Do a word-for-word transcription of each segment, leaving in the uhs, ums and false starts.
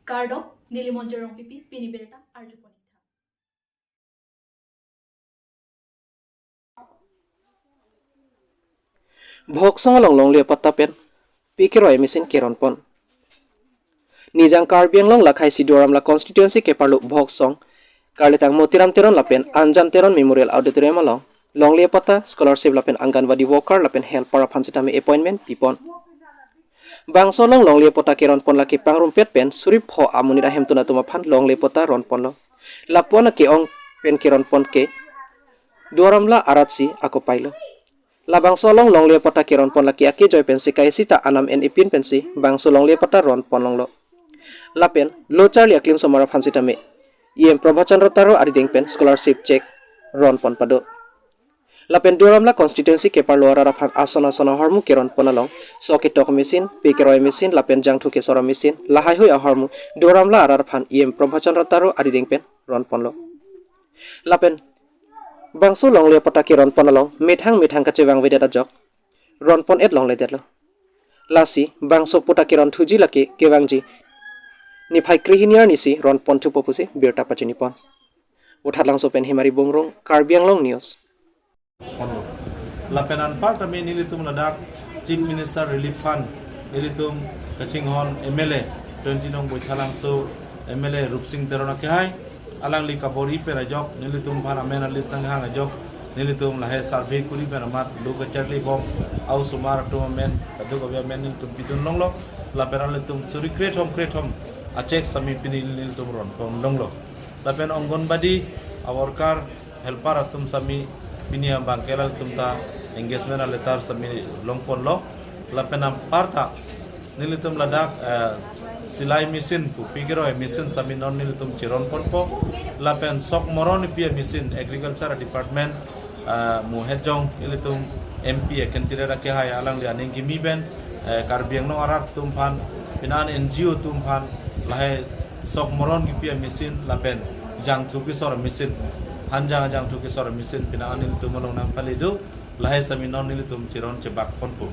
Kardom, neli Monjir Rongpipi, pini birta arjupon. Bhoksong along longle apatta pen P K Roy machine keronpon. Nijang Karbi Anglong lakhai si Duar Amla constituency keparlo Bhoksong, karlitang Motiram Teron lapen Anjan Teron Memorial Auditorium along longle apatta, scholarship lapen Anganwadi worker lapen helper aphan sitame appointment pipon. Bangso along longle apatta keronpon lake pangrumpet pen suri pho amonit ahemtun atum aphan longle apatta ronponlo. Lapu-an ake-ong pen keronpon ke Duar Amla arat si ako pailo. Labangso along longle apatta keronpon lake akejoi pensi kaisita anam en ipin pensi bangso longle apatta ronpon longlo. Lapen lo charli aklim somar aphan sitame E M Prabha Chandra Taro arideng pen scholarship cheque ronpon pado. Lapen Duar Amla constituency keparlo arat aphan ason ason ahormu keronpon along sok ketok machine, P K Roy machine lapen jangthu kesor machine, lahaihui ahormu Duar Amla arat aphan E M Prabha Chandra Taro arideng pen ronponlo. Lapen bangso longle apatta keronpon along methang methang kachevangvedet ajok ronpon-et longledetlo. Lasi bangso apatta keronthuji lake kevangji niphai krehini arni si ronponthupo pusi birta pachinipon. Vothatlangso pen Hemari Bongrung, Karbi Anglong News. Lapen anparta me nelitum ladak Chief Minister Relief Fund, nelitum kachinghon M L A twenty nong Baithalangso M L A Rupsing Teron akehai, alangli kabor-i pen ajok, nelitum aphan amen a-list nanghang ajok, nelitum lahai survey kuri pen amat lo kacharlibom, aosomar atum amen, kadokave amen nelitum pidun longlo, lapen nelitum suri krethom krethom a-cheque sitame pini nelitum ronpon longlo. Lapen Anganwadi a-worker, helper atum sitame pini abang ke latum ta engagement a-letter sitame longponlo. Lapen anparta nelitum ladak, eh, silai machine pu P K Roy machine sitame non nelitum chironponpo. Lapen sok moron ipi a-machine agriculture department, eh, Muhejong nelitum M P a-candidate akehai alangli aning kimi pen, eh, Karbi Anglong arat atum aphan, pini an N G O atum aphan, lahai sok moron kipi a-machine lapen jangthu kesor a-machine, hanjang jangthu kesor a-machine pini an nelitum along nangpale do, lahai sitame non nelitum chiron chebakponpo.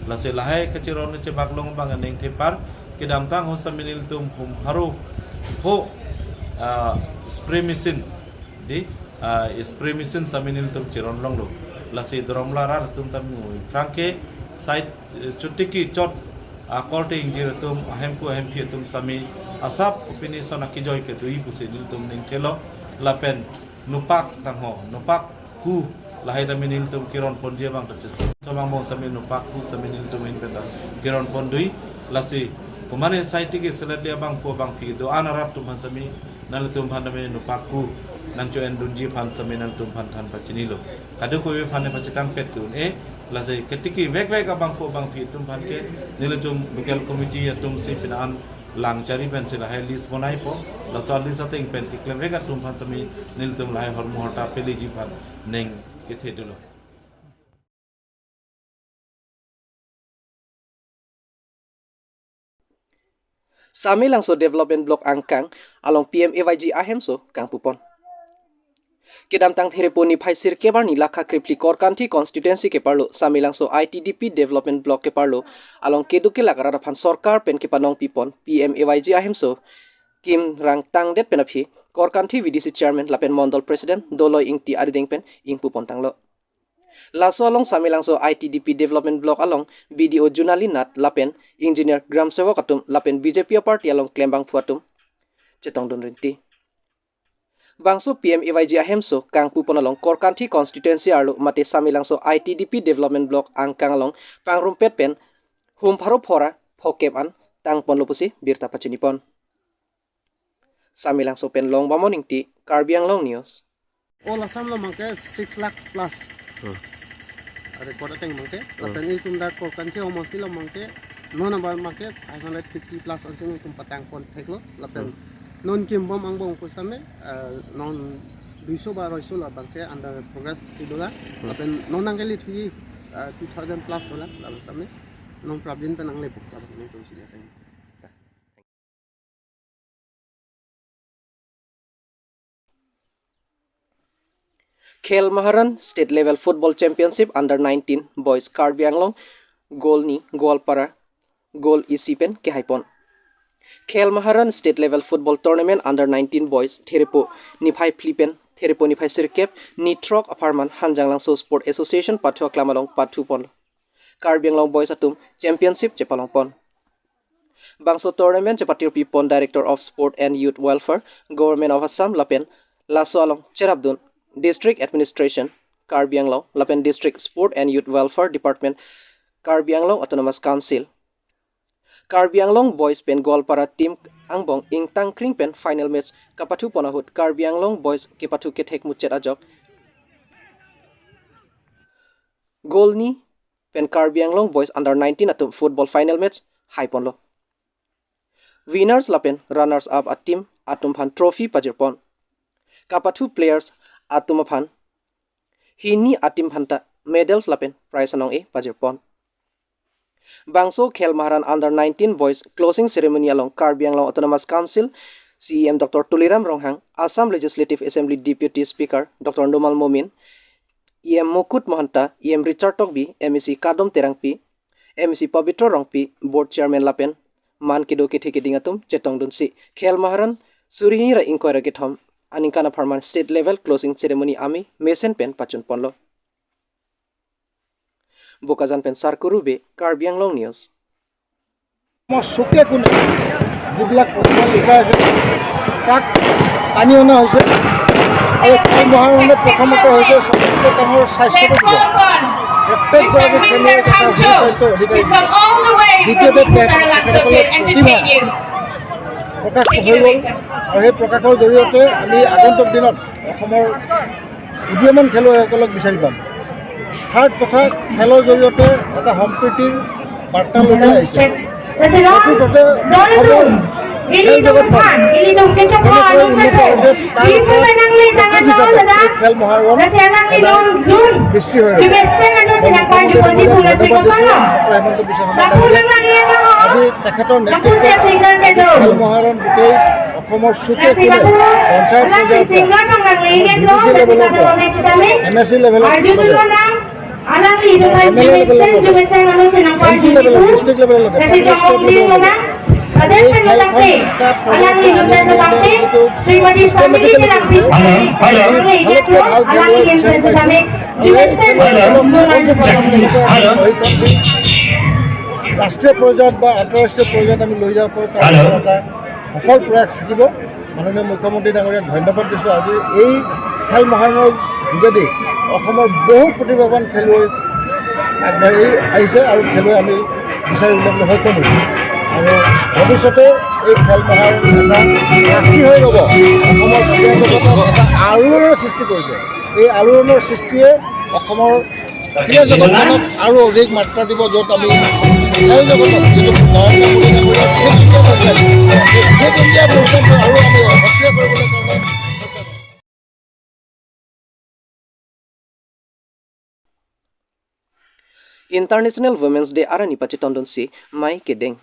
Lasi lahai kachiron chebak along abang aning thepar, kedamtang ho sitame nelitum hum haro ho, ah, spray machine di, ah, spray machine sitame nelitum chiron longlo. Lasi Duar Amla arat atum tame ngu prangke side, eh, chotiki chot, ah, korte ingjir atum, ahemku ahemphi atum sitame asap pini ason akejoi kedo-i pusi nelitum ningthelo. Lapen nopak tangho, nopak ku lahai tame nelitum keronponji abang ta chesik. Somang bong sitame nopak ku sitame nelitum ahin pen ta keronpon do-i. Lasi komane side tiki selet dia abangphu abangphi do-an arat atum aphan sitame nangtum aphan tame nopak ku nangcho-endunji aphan sitame nangtum aphan than pachinilo. Kadokave aphan ne pachethang pet ke un-e, lasi ketiki vekvek abangphu abangphi atum aphan ke nelitum local committee atum si pini an lang chari pensi lahai list bonaipo, laso list ateng pen keklemvek atum aphan sitame nelitum lahai hormu horta peleji aphan ning kethe dolo. Samelangso Development Block angkang along P M A Y G ahemso kangpupon. Kedamtang Therepo niphai sirkep arni lakha krephli Korkanthi constituency keparlo Samelangso I T D P Development Block keparlo along keduk kelak arat aphan sorkar pen kepanong pipon P M A Y G ahemso kim rang tangdet pen aphi Korkanthi V D C chairman lapen mondol president Doloi Ingti arideng pen ingpupon tanglo. Laso along Samelangso I T D P Development Block along B D O Junali Nath lapen engineer gram sevok atum lapen B J P party along klembangphu atum chetongdun rinti. Bangso P M A Y G ahemso kangpupon along Korkanthi constituency arlo mate Samelangso I T D P Development Block angkang along pangrumpet pen hum pharo phora phokep an tangponlo pusi birta pachinipon. Samelangso pen Longbamon Ingti, Karbi Anglong News. All Assam lo mangke six lakhs plus. Hmm. Record ateng mangke. Hmm. Lapen itum dak Korkanthi Homosti lo mangke, non abang mangke five hundred fifty plus ansi itum patangpon theklo. Lapen Hmm. non kimbom angbong pusitame, eh, non duiso ba aroiso lo abangke under progress si dolang. Hmm. Lapen non nangkele thuji, eh, two thousand plus dolang, lapen sitame non prapjin pen nanglepo, lapen itum si ateng. Khel Maharan State Level Football Championship Under nineteen Boys Karbi Anglong goal ni Goalpara goal isi pen kehaipon. Khel Maharan State Level Football Tournament Under nineteen Boys therepo niphai phli pen therepo niphai sirkep nithrok apharman Hanjanglangso Sport Association pathu aklam along pathupon. Karbi Anglong Boys atum Championship chepalongpon. Bangso tournament chepatirpipon Director of Sport and Youth Welfare, Government of Assam lapen laso along cherapdun District Administration, Karbi Anglong lapen District Sport and Youth Welfare Department, Karbi Anglong Autonomous Council. Karbi Anglong Boys pen Goalpara team angbong ingtangkring pen final match kapathupon ahut Karbi Anglong Boys kepathu kethek muchet ajok goal ni pen Karbi Anglong Boys Under nineteen atum football final match haiponlo. Winners lapen runners up a team atum aphan trophy pajirpon. Kapathu players atum aphan hini a team aphanta medals lapen prize anong-e pajirpon. Bangso Khel Maharan Under nineteen Boys closing ceremony along Karbi Anglong Autonomous Council C E M Doctor Tuliram Ronghang, Assam Legislative Assembly Deputy Speaker Doctor Numal Momin, E M Mukut Mahanta, E M Richard Tokbi, M A C Kadom Terangpi, M A C Pabitra Rongpi, Board Chairman lapen man kedo kethe keding atum chetongdunsi Khel Maharan suri hini ra ingkoi ra kethom aningkan apharman state level closing ceremony amei mesen pen pachunponlo. Bokajan pen Sarkuru Bey, Karbi Anglong News. অসমৰ চুকে কোণে যিবিলাক প্ৰশিক্ষণ শিকাই আছে, তাক টানি অনা হৈছে। আৰু খেল মহাৰণে প্ৰথমতে হৈছে চবতকৈ ডাঙৰ স্বাস্থ্যটো দিব। প্ৰত্যেকগৰাকী খেলুৱৈ এটা সুস্বাস্থ্যৰ অধিকাৰী দিব। দ্বিতীয়তে, তে-, তেখেতসকলৰ প্ৰতিভা প্ৰকাশ হৈ গ'ল আৰু সেই প্ৰকাশৰ জৰিয়তে আমি আগন্তুক দিনত অসমৰ উদীয়মান খেলুৱৈসকলক বিচাৰি পাম। থাৰ্ড কথা, খেলৰ জৰিয়তে এটা সম্প্ৰীতিৰ বাৰ্তা লৈ পেলাই আহিছে। প্ৰকৃততে অসমৰ খেল জগতখন কেনেকৈ উন্নত হৈছে, তাৰ এটা প্ৰতীক হিচাপে এই খেল মহাৰণ এটা সৃষ্টি হৈ আছে। আজি তেখেতৰ নেতৃত্বত খেল মহাৰণ গোটেই অসমৰ চুকে কোণে পঞ্চায়ত পৰ্যায়ৰ পৰা ডি ডি চি লেভেলৰ পৰা এম এ চি লেভেলৰ পৰা এম এল এ লেভেলৰ পৰা এম পি লেভেলৰ, ডিষ্ট্ৰিক্ট লেভেললৈকে, ষ্টেট লেভেললৈকে এই খেলখন এটা পৰ্যায়ৰ পৰা আমি, আমি, আমি যিটো চিষ্টেমেটিকেলি কৰিছে, ভালতকৈ ভাল খেলুৱৈ বিচাৰি পাইছোঁ। আৰু এই খেলুৱৈসকলক অকল যে ৰাষ্ট্ৰীয় পৰ্যায়ত বা আন্তঃৰাষ্ট্ৰীয় পৰ্যায়ত আমি লৈ যাব পাৰোঁ, তাৰ এটা সফল প্ৰয়াস থাকিব। মাননীয় মুখ্যমন্ত্ৰী ডাঙৰীয়াক ধন্যবাদ দিছোঁ। আজি এই খেল মহাৰণৰ যোগেদি অসমৰ বহু প্ৰতিভাৱান খেলুৱৈ আগবাঢ়ি আহিছে আৰু খেলুৱৈ আমি বিচাৰি উলিয়াবলৈ সক্ষম হৈছোঁ। আৰু ভৱিষ্যতে এই খেল মহাৰণ এটা সাক্ষী হৈ ৰ'ব। অসমৰ ক্ৰীড়া জগতত এটা আলোড়নৰ সৃষ্টি কৰিছে। এই আলোড়নৰ সৃষ্টিয়ে অসমৰ ক্ৰীড়া জগতখনক আৰু অধিক মাত্ৰা দিব, য'ত আমি খেল জগতত যিটো নৰেন্দ্ৰ মোদী ডাঙৰীয়াৰ ফিট ইণ্ডিয়া মুভমেণ্ট, এই ফিট ইণ্ডিয়া মুভমেণ্টটো আৰু আমি সক্ৰিয় কৰিবলৈ কাৰণে International Women's Day arni pachetongdunsi mei kedeng.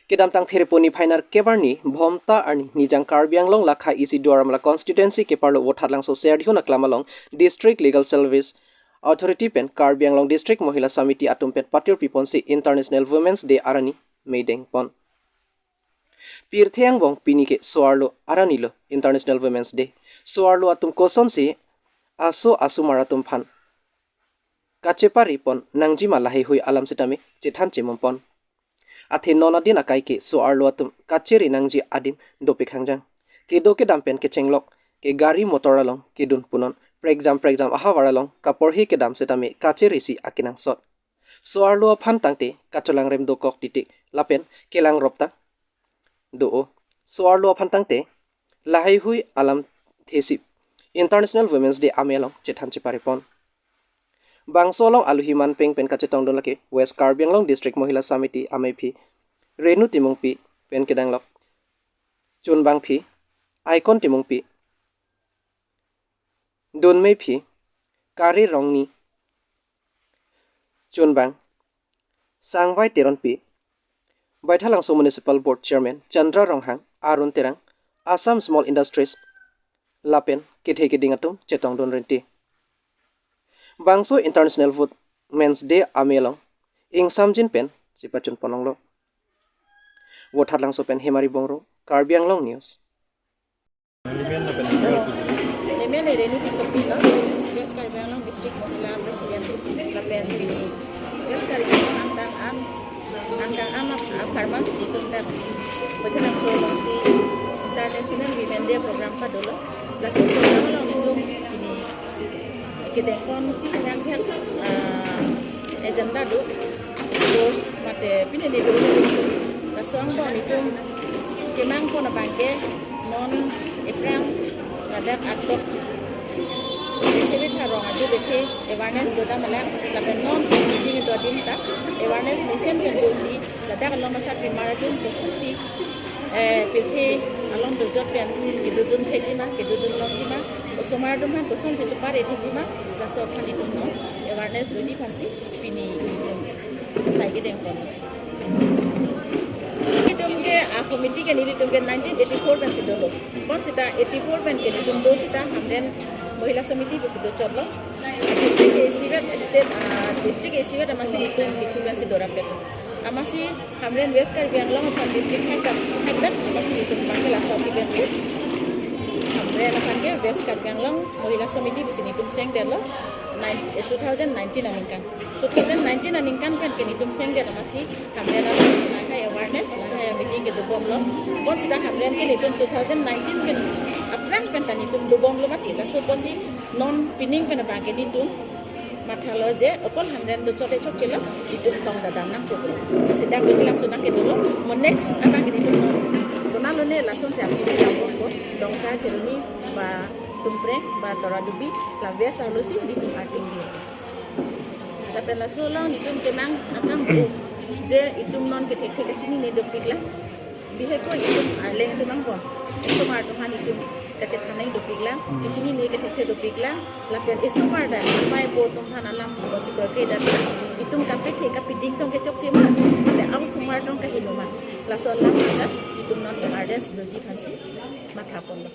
Kedamtang therepo niphai nerkep arni Bhomta arni Nijang Karbi Anglong lakha isi Duar Amla constituency keparlo Vothatlangso Serdihun aklam along District Legal Service Authority pen Karbi Anglong District Mohila Samiti atum pen patirpiponsi International Women's Day arni mei dengpon. Pirthe angbong pini ke so-arlo arni lo International Women's Day. So-arlo atum kosonsi aso asomar atum aphan kacheparipon nangjima lahaihui alam sitame chethan chemumpon. Athe non adin akai ke so-arlo atum kachere nangji adim dopik hangjang. Kedo kedam pen kechenglok ke gari motor along kedun punon. Prekjam prekjam ahavar along kaporhi kedam sitame kacheresi akenangsot. So-arlo aphan tangte kacholangrem dokok titik lapen kelang ropta do-o. So-arlo aphan tangte lahaihui alam thesi International Women's Day amei along chethan cheparipon. Bangso along aluhi manpeng pen kachetongdun lake West Karbi Anglong District Mohila Samiti ameiphi Renu Timungpi pen kedanglok chunbangphi Icon Timungpi, dunmeiphi Kari Rongni, chunbang Sangvai Teronpi, Baithalangso Municipal Board Chairman Chandra Ronghang, Arun Terang, Assam Small Industries lapen kethe keding atum chetongdun rinti. Bangso International Women's Day amei along ingsamjin pen chepachunponlonglo. Vothatlangso pen Hemari Bongro, Karbi Anglong News. Neme le Renu Tissopi lo, West Karbi Anglong District Mohila President, lapen pini West Karbi Anglong angtan an, angtan an ap-, apharman si itum dak Vothatlangso alongsi International Women Day program padolo. Laso program along itum pini kedengpon ajak ajak, ah, agenda do, sports mate pini ni do. Laso angbong itum kemangpon abangke non ephrang ladak atok bethe betha rong adu bethe awareness dodam alang, lapen non ding do ding ta awareness mesen pen dosi ladak along asarpimar atum kosonsi, eh, pirthe along dojot pen kedodun thekji ma, kedodun longji ma, osomar atum aphan kosonsi chepare thekji ma, laso aphan itum non awareness doji aphansi pini itum sai kedengpon. Itum ke a committee ke nelitum ke nineteen eighty-four pensi dolo. Bonsita eighty-four pen ke nelitum do sita Hamren Mohila Samiti pusi dochotlo. District ke isivet state, ah, district ke isivet amatsi itum dikhu pensi dorap pen. Amatsi Hamren West Karbi Anglong aphan district hekdak hekdak amatsi itum abangke laso kiben tu. Hamren aphan ke West Karbi Anglong Mohila Samiti pusi nelitum sengdetlo. Nine, eh, two thousand nineteen aningkan. Two thousand nineteen aningkan pen ke nelitum sengdet amatsi Hamren aphan lahai awareness, lahai meeting kedobomlo. Bonsita Hamren ke nelitum two thousand nineteen pen aphrang pen ta nelitum dobomlo mati. Laso apotsi non pining pen abangke nelitum mathalo je okol Hamren dochot-e chokchelo, itum tong dadam nangkoklo. Sita Vothatlangso nangkedolo, mo next abangke nelitum non konatlo ne lasonsi apisi dambompo, Dongka, Kheroni ba Tumpreng ba Toradubi, la West arlosi nelitum arting di. Lapen laso along nelitum kemang akam pu je itum non kethekthe kachinine dopiklang. Bihek ko itum arleng atum angbong. Esomar atum aphan itum kachethan nang dopiklang, kachinine kethekthe dopiklang. Lapen esomar ta apai apo atum aphan alam kosikor ke data itum kapethe kapiding tong kechokche ma, mate aosomar tong kaheno ma. Laso alam ta itum non awareness doji aphansi mathaponlo.